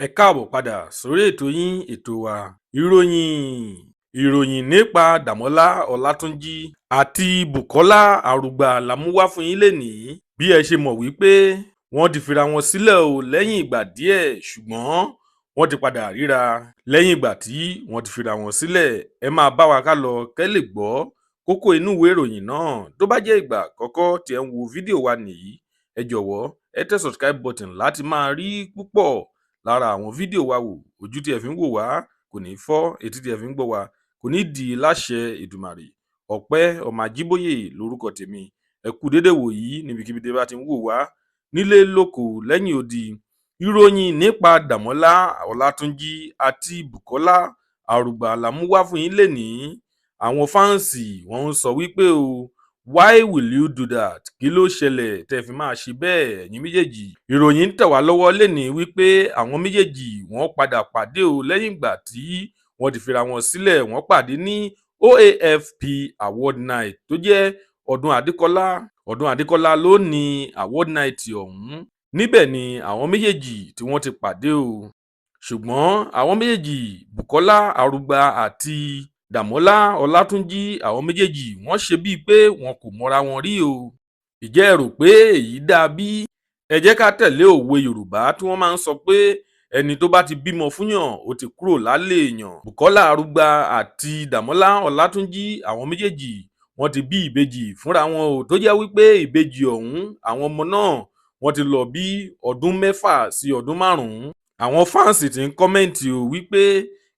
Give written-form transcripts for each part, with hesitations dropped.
Ẹ káàbọ̀ padà sórí ètò yín, ètò wa, ìròyìn. Ìròyìn nípa Dàmọ́lá Ọlátúnjì àti Bukola Arugba la mú wá fún yín lénìí. Bí ẹ ṣe mọ̀ wípé wọ́n ti fira wọn sílẹ̀ o lẹ́yìn ìgbà díẹ̀, ṣùgbọ́n wọ́n ti padà ríra lẹ́yìn ìgbà tí wọ́n ti fira wọn sílẹ̀. Ẹ máa bá wa ká lọ kẹ́ lè gbọ́ kókó inú ìwé ìròyìn náà. Tó bá jẹ́ ìgbà àkọ́kọ́ tí ẹ ń wo fídíò wa nìyí, ẹ jọ̀wọ́ ẹ tẹ subscribe button láti máa rí púpọ̀ lára àwọn fídíò wa wò. Ojú tí ẹ fi ń wò wá kò ní fọ́, etí tí ẹ fi ń gbọ́ wa kò ní di láṣẹ Èdùmàrè. Ọpẹ́ ọmọ Ajíbóyè lórúkọ tèmi. Ẹ kú dédé wòyí níbikíbi tí ẹ bá ti ń wò wá nílé lóko lẹ́yìn odi. Ìròyìn nípa Dàmọ́lá Ọlátúnjì àti Bukola Arugba la mú wá fún yín lénìí. Àwọn fans wọ́n ń sọ wípé o, why will you do that? Kí ló ṣẹlẹ̀ tẹ́ fi máa ṣe bẹ́ẹ̀, ẹ̀yin méjèèjì? Ìròyìn ń tẹ̀ wá lọ́wọ́ lénìí wípé àwọn méjèèjì wọ́n padà pàdé o lẹ́yìn ìgbà tí wọ́n ti fira wọn sílẹ̀. Wọ́n pàdé ní OAFP Award Night tó jẹ́ Ọdún Adékọ́lá. Ọdún Adékọ́lá ló ní award night ọ̀hún. Níbẹ̀ ni àwọn méjèèjì tí wọ́n ti pàdé o. Ṣùgbọ́n àwọn méjèèjì, Bukola Arugba àti Dàmọ́lá Ọlátúnjì, àwọn méjèèjì wọ́n ṣe bíi pé wọn kò mọra wọn rí o. Ìjẹ́ ẹ rò pé èyí dáa bí? Ẹ jẹ́ ká tẹ̀lé òwe Yorùbá tí wọ́n máa ń sọ pé ẹni tó bá ti bímọ fúnyàn, ó ti kúrò lálẹ́ èèyàn. Bukola Arugba àti Dàmọ́lá Ọlátúnjì, àwọn méjèèjì wọ́n ti bí ìbejì fúnra wọn o, tó jẹ́ wípé ìbejì ọ̀hún, àwọn ọmọ náà wọ́n ti lọ bí ọdún 6 sí ọdún 5. Àwọn fans ti ń comment o wípé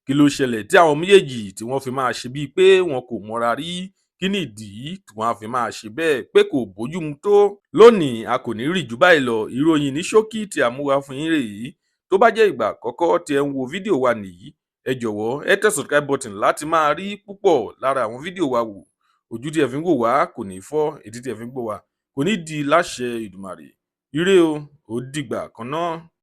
kí ló ṣẹlẹ̀ tí àwọn méjèèjì tí wọ́n fi máa ṣe bíi pé wọn kò mọra rí? Kí nìdí tí wọ́n á fi máa ṣe bẹ́ẹ̀, pé kò bójúmu tó? Lónìí, a kò ní rí jù báyìí lọ. Ìròyìn ní ṣókí tí a mú wá fún yín rèé. Tó bá jẹ́ ìgbà àkọ́kọ́ tí ẹ ń wo fídíò wa nìyí, ẹ jọ̀wọ́ ẹ tẹ subscribe button láti máa rí púpọ̀ lára àwọn fídíò wa wò. Ojú tí ẹ fi ń wò wá kò ní fọ́, etí tí ẹ fi ń gbọ́ wa kò ní di láṣẹ Èdùmàrè. Ire o, ó dìgbà kan náà.